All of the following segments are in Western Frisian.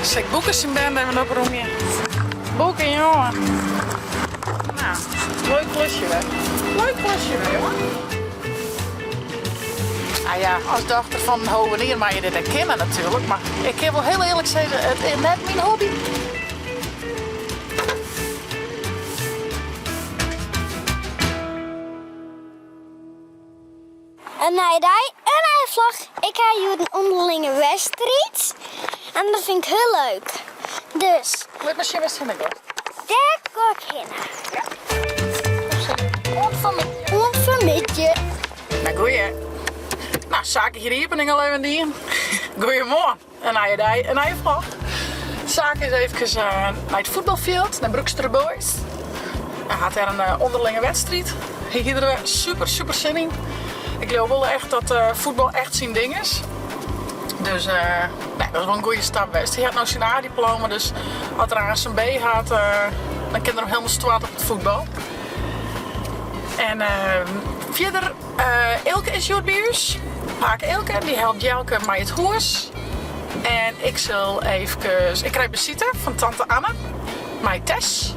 Sil ik Boeke syn band even opromje. Boeke, jonge. Nou, leuk klusje wer. Leuk klusje wer, jonge. Ah ja, as dochter fan in hovenier moatte je dit ek kinne natuerlik, mar ik kin wol hiel earlik sizze, it is net myn hobby. In nije dei, in nije vlog. Ik ha hjoed in ûnderlinge wedstriid en dat fyn ik hiel leuk. Dus. Lit mar sjen wêr'tst hinne giest. Dêr gean ik hinne. Oant fanmiddei. Oant fanmiddei. Nou, goeie. Nou, Sake hie de iepening al even dien. Goeiemoarn. In nije dei, in nije vlog. Sake is eefkes nei it fuotbalfjild, nei Broekster Boys. Hy hat dêr in ûnderlinge wedstriid. Hy hie der wer super, super sin yn. Ik leau wol echt dat fuotbal echt syn ding is. Dus nee, dat is wol in goede stap west. Hy hat no syn A-diploma, dus as er aanst in B hat, dan kin er him hielendal stoarte op it fuotbal. En fierder, Eelke is hjoed by ús. Pake Eelke, dy helpt Jelke mei it hûs. En ik sil eefkes, ik krij besite fan tante Anne mei Tess.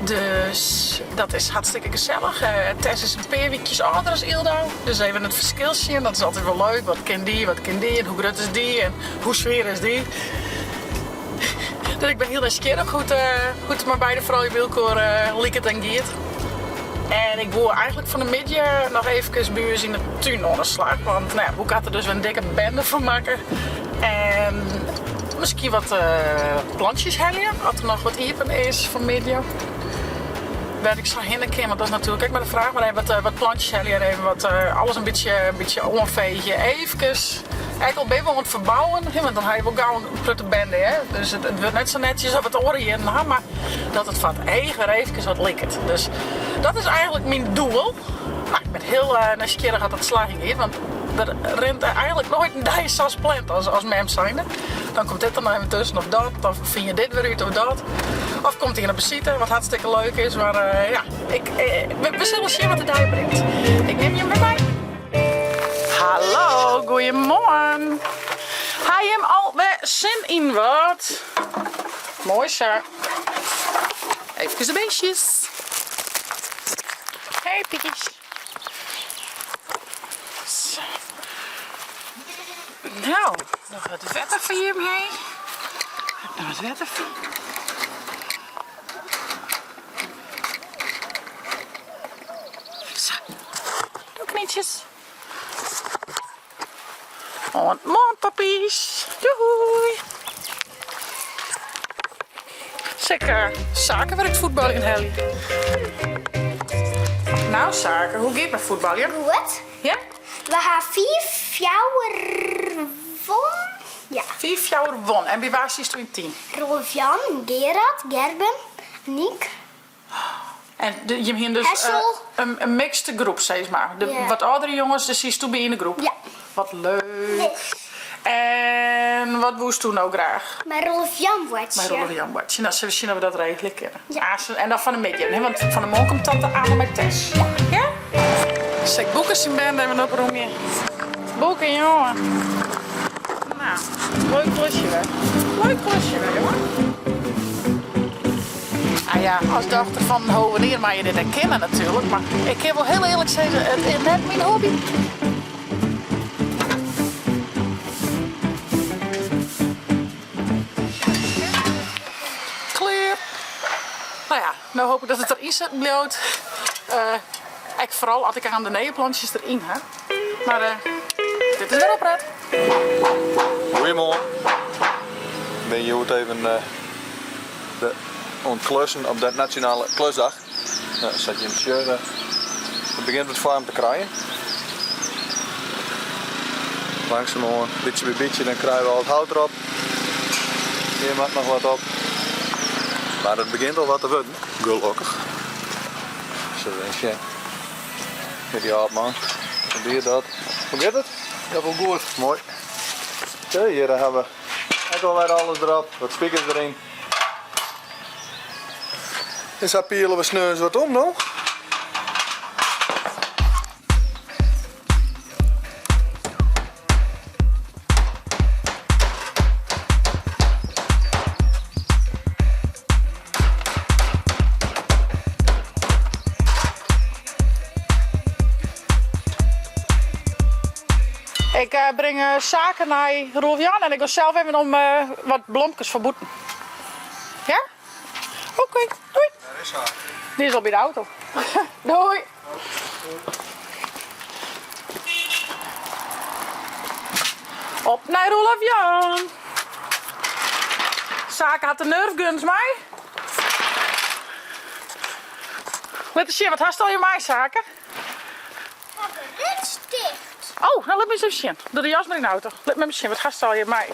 Dus dat is hartstikke gesellich. Tess is in pear wykjes âlder as Yldo. Dus even it ferskil sjen, dat is altyd wol leuk. Wat kin dy, wat kin dy en hoe grut is dy en hoe swier is dy. Dus ik bin hiel nijsgjirrich hoe't it mei beide froulju by elkoar liket en giet. En ik woe eigenlik fan 'e middei noch eefkes by ús yn de tún oan 'e slach. Want no ja, Boeke hat der dus wer in dikke bende fan makke. En miskien wat plantsjes helje, as der noch wat iepen is fan 'e middei. Wêr't ik sa hinne kin, want dat is natuerlik ek mar de fraach. Mar even wat plantsjes helje en even wat alles in bytsje oanfeegje. Eefkes. Ek al binne we oan it ferbouwen, want dan ha je wol gau in protte bende, hè. Dus it wurdt net sa netsjes as we it oare jierren ha, mar dat it foar it each wer eefkes wat liket. Dus dat is eigenlik myn doel. No, ik bin hiel nijsgjirrich oft dat slagjen giet, want der rint eigenlik noait in dei sa's pland as mem zijnde. Dan komt dit der noch even tusken of dat, of fyn je dit wer út of dat. Of komt ien op besite, wat hartstikke leuk is. Mar ja, ik, we sille sjen wat de dei bringt. Ik nim jim wer mei. Hallo, goeiemoarn. Ha jim alwer sin yn wat? Moai sa. Eefkes de beestjes. Hey piekjes. Zo. Nou, noch wat wetter foar jim heen. Noch wat wetter foar. Sa. Doei knyntsjes. Oant moarn poppies. Doei. Sil ik Sake wer út fuotbaljen helje. Nou Sake, hoe giet it mei fuotbaljen? Goed. Ja? We ha fiif fjouwer won. Ja. Fiif fjouwer won. En by wa sietsto yn it team? Rolf Jan, Gerard, Gerben, Niek. En jim hiene dus Hessel. in mixte groep sis mar. De Ja. wat âldere jonges, dêr sietsto by yn de groep. Ja. Wat leuk. Dus. En wat woesto no graach? Mei Rolf Jan boartsje. Mei Rolf Jan boartsje. Nou, sille we sjen of we dat regelje kinne. Ja. Ah, en dan fan 'e middei, hè, want fan 'e moarn komt tante Anne mei Tess. Ja. Ja? Sil ik Boeke syn band even opromje. Boeke, jonge. Nou, leuk klusje wer. Leuk klusje wer, jonge. Ah ja, as dochter fan in hovenier moatte je dit ek kinne natuerlik, mar ik kin wol hiel earlik sizze, it is net myn hobby. Klear. No ja, no hoop ik dat it deryn sitten bliuwt. Ek foaral as ik aan de nije plantsjes deryn ha. Mar dit is wer opret. Goeiemoarn. Ik bin hjoed even de oan it klussen op de Nasjonale Klusdag. No, sa't jim sjogge, it begjint wat foarm te krijen. Langsumoan, bytsje by bytsje, dan krije we al it hout derop. Hjir moat noch wat op. Mar it begjint al wat te wurden, gelokkich. Sille we even sjen. Met die âldman. Hoe giet dat? Hoe giet it? Ja, wol goed. Moai. Oké, hjir ha we ek alwer alles derop, wat spikers deryn. En sa piele we sneons wat om no. Ik bring Sake nei Roelf Jan en ik gean sels even om wat blomkes foar bûten. Ja? Oké, doei. Wêr is Sake? Dy is al by de auto. Doei. Op nei Roelof Jan. Sake hat de Nerfguns mei. Lit ris sjen, wat hast allegear mei, Sake? Haw de rits ticht. Oh, no lit my ris even sjen. Doch de jas mar yn de auto. Lit my sjen, wat hast allegear mei?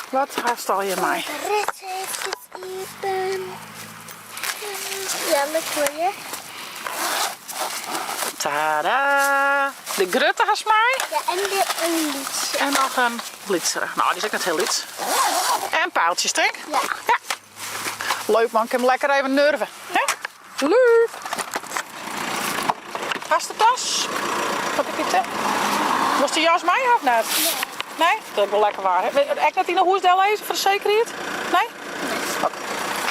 Wat hast allegear mei? De rits eefkes iepen. Ja, lekker hoor. Tada! De grutte hast mei. Ja, en de een lytse. En noch in lytsere. No, dy is ek net hiel lyts. En paaltjes, tink? Ja. Ja. Leuk man, kin 'm lekker even nerve. Hè? Leuk! Hast de tas? Wat ik dit Wolst de jas mei of net? Nee. Nee? Dat is wol lekker waar. Ek net yn 'e hûs dellizze foar de sekerheid? Nee? Nee.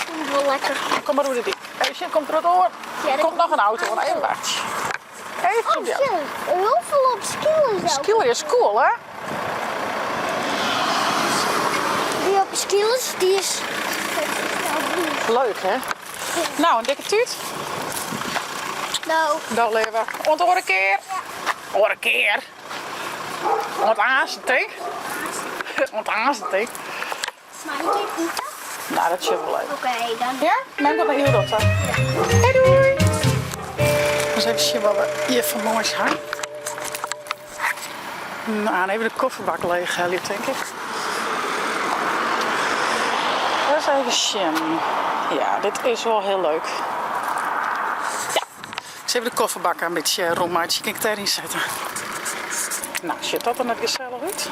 Komt wol lekker. Kom mar oer de dyk. Even sjen, komt der wat oan? Ja, der komt noch in auto oan. Even wachtsje. Even Oh, sjen. Hiel folle op Skylge. Skylge is cool, hè? Dy op Skylge, dy is Leuk, hè? No, in dikke tút. No. Do leave. Oant de oare kear. Oare kear. Oant aanst, tink. Oant aanst, tink. Mei ik it ite? No, dat sjogge we wol even. Oké, dan. Ja? Mem komt nei Hilda ta. Hoi doei! Ris even sjen wat we hjir foar moais ha. No, even de kofferbak leechhelje, tink ik. Ris even sjen. Ja, dit is wol hiel leuk. Ja, ik sil even de kofferbak in bytsje rûnmeitsje, kin ik it dêryn sette. No, sjocht dat der net gesellich út?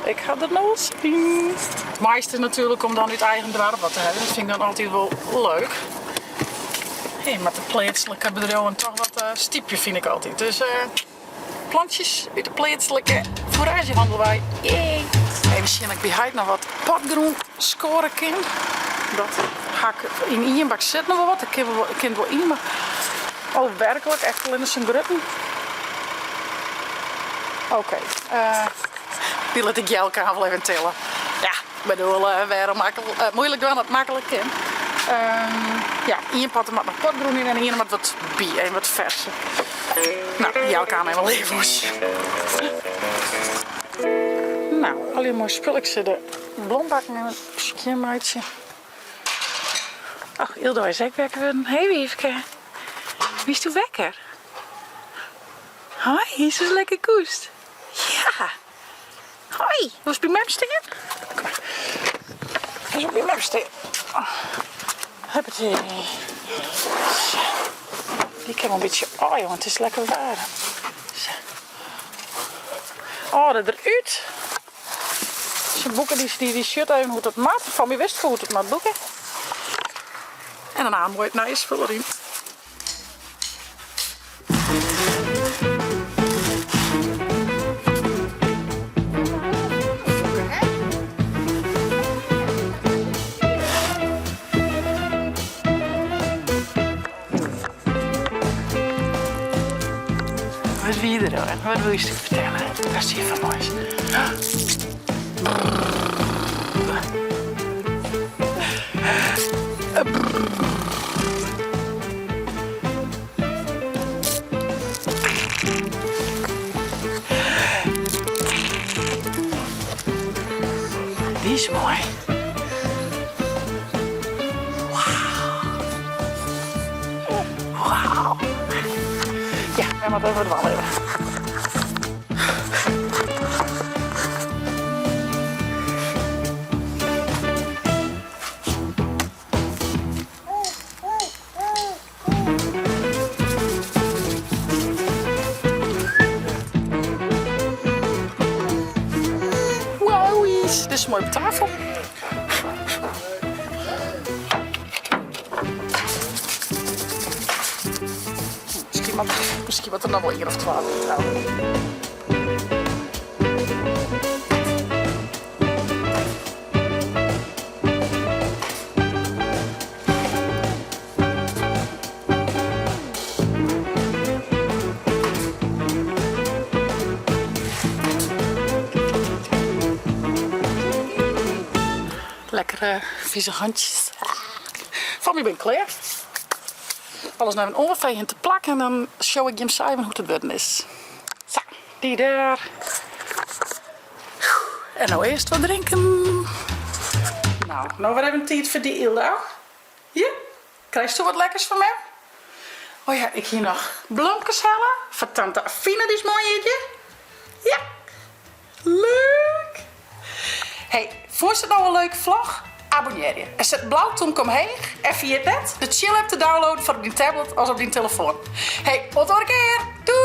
Ik ha der no sin yn. It moaiste is natuerlik om dan út eigen doarp wat te hawwen. Dat fyn ik dan altyd wol leuk. Je moatte de pleatslike bedriuwen toch wat stypje fyn ik altyd. Dus plantsjes út de pleatslike foeraazjehannel wei. Yay! Even sjen of ik by heit noch wat potgrûn skoare kin. Dat ha ik yn ien bak sit noch wol wat. Dat kin wol, kin wol yn, mar oh werklik echt allinne sa'n grutten. Oké, dy lit ik Jelke wol even tille. Ja, ik bedoel, wêrom muoilik dwaan wat maklik kin. Ja, ien pot der moat noch potgrûn yn en ien moat wat by, even wat ferse. No, Jelke haw even leaf oers. No, allegear moai spul. Ik sil de blombakken even skjinmeitsje. Och, Ildo is ek wekker wurden. Hey wyfke, Wiesto wekker? Hoi, is lekker koest? Ja. Hoi, wolst by mem stean? Kom mar. Wolst by mem stean? Huppatee. Sa. Dy kin wol in bytsje aaie, want it is lekker waarm. Sa. Alde derút. Syn boeken dy, dy sjocht even hoe't it moat. Fan my wist hoe't it moat, boeken. En dan moai it nije spul deryn. Wat wie der dan? Wat wilst fertelle? Wat is hjir foar moais? Dy is moai. Wauw. Ja, wy moatte even wat dwaan even. Wowies, dit is moai op tafel. Miskien moat der noch wol ien of twa by trouwens. Lekkere vieze handjes. Fan my bin ik klear. Alles noch even oanfeeën en te plak en dan show ik jim sa even hoe't it wurden is. Sa, dy dêr. En no earst wat drinken. Nou, no wer even tiid foar dy Ylda. Ja, krijst do wat lekkers fan mem? Oh ja, ik hie noch blomkes helle foar tante Afine, dy is moarnjierdei. Ja, leuk! Hey, fûnst it no in leuke vlog? Abonnearje en set it blau tomke omheech en ferjit net de Tsjil app te downloaden foar op dyn tablet as op dyn telefoan. Hey, oant oare kear! Doei!